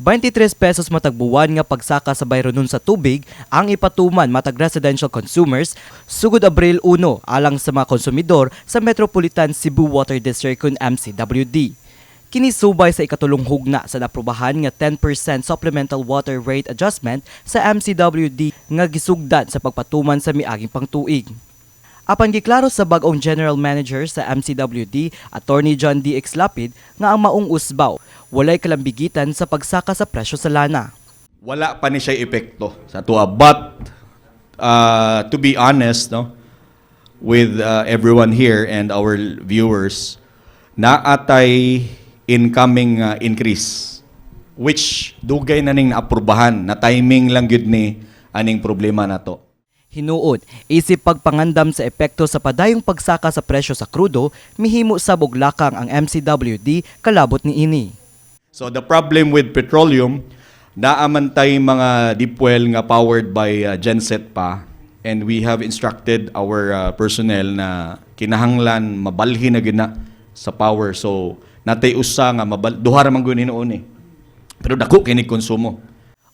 23 pesos matag buwan nga pagsaka sa bayronon sa tubig ang ipatuman matag residential consumers sugod Abril 1 alang sa mga konsumidor sa Metropolitan Cebu Water District kun MCWD. Kini subay sa ikatulong hugna sa naaprubahan nga 10% supplemental water rate adjustment sa MCWD nga gisugdan sa pagpatuman sa miaging pangtuig. Apan giklaro sa bag-ong general manager sa MCWD, Attorney John D. X. Lapid, nga ang maong usbaw walay kalambigitan sa pagsaka sa presyo sa lana. Wala pa ni siya epekto sa atoa. But to be honest, no, with everyone here and our viewers, naatay incoming increase which dugay na ning naaprubahan na timing lang gyud ni aning problema nato. Hinuod, isip pagpangandam sa epekto sa padayong pagsaka sa presyo sa krudo, mihimo sab og lakang ang MCWD kalabot ni ini. So the problem with petroleum, naa man tay mga deep well nga powered by genset pa, and we have instructed our personnel na kinahanglan mabalhin na gyud na sa power. So natay usa nga mabal duha ra man gyud hinuon eh. Pero dako kini konsumo.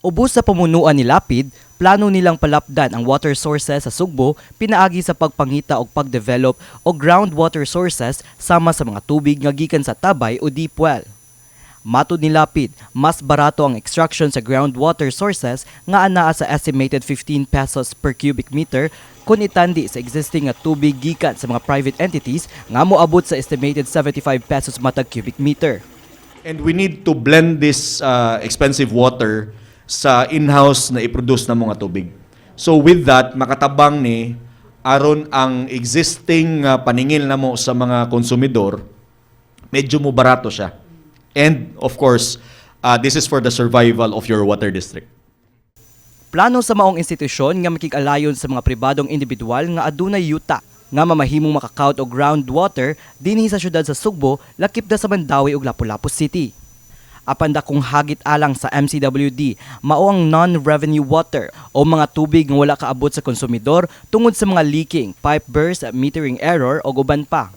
Ubos sa pamunuan ni Lapid, plano nilang palapdan ang water sources sa Sugbo pinaagi sa pagpangita og pagdevelop og groundwater sources sama sa mga tubig nga gikan sa tabay o deep well. Matod ni Lapid, mas barato ang extraction sa groundwater sources nga anaa sa estimated 15 pesos per cubic meter kung itandi sa existing nga tubig gikan sa mga private entities nga moabot sa estimated 75 pesos matag cubic meter. And we need to blend this expensive water sa in-house na i-produce na mga tubig. So with that, makatabang ni aron ang existing paningil namo sa mga konsumidor, medyo mo barato siya. And of course, this is for the survival of your water district. Plano sa maong institusyon nga makig-alayon sa mga pribadong individual nga adunay yuta nga mamahimong makakaut og groundwater dinhi sa syudad sa Sugbo, lakip na sa Mandaue ug Lapu-Lapu City. Apan dakong hagit alang sa MCWD mao ang non-revenue water o mga tubig nga wala kaabot sa konsumidor tungod sa mga leaking, pipe burst, metering error o uban pa.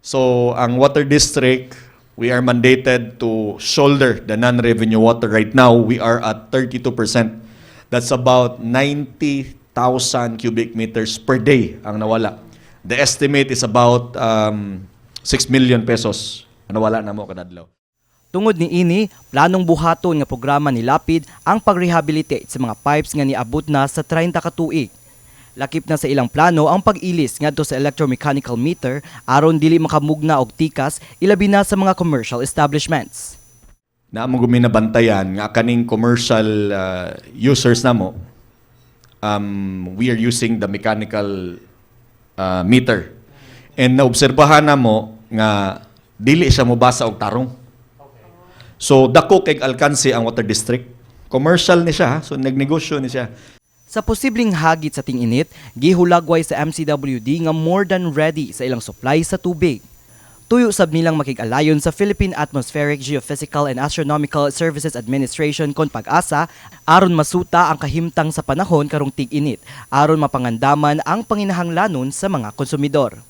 So, ang water district, we are mandated to shoulder the non-revenue water. Right now, we are at 32%. That's about 90,000 cubic meters per day ang nawala. The estimate is about 6 million pesos ang nawala namo kada adlaw. Tungod ni ini, planong buhaton nga programa ni Lapid ang pag-rehabilitate sa mga pipes nga niabot na sa 30 ka tuig. Lakip na sa ilang plano ang pag-ilis ngadto sa electromechanical meter aron dili makamugna og tikas, ilabi na sa mga commercial establishments. Na among guminabantayan nga kaning commercial users namo, we are using the mechanical meter and naobserbahan namo nga dili siya mobasa og tarong. So dako kay alkanse ang water district. Commercial ni siya ha? So nagnegosyo ni siya. Sa posibleng hagit sa ting-init, gihulagway sa MCWD nga more than ready sa ilang supply sa tubig. Tuyo sab nilang makig-alayon sa Philippine Atmospheric, Geophysical and Astronomical Services Administration kon PAGASA aron masuta ang kahimtang sa panahon karong tig-init aron mapangandaman ang panginahanglanon sa mga konsumidor.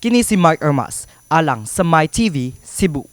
Kini si Mark Armas alang sa MyTV Cebu.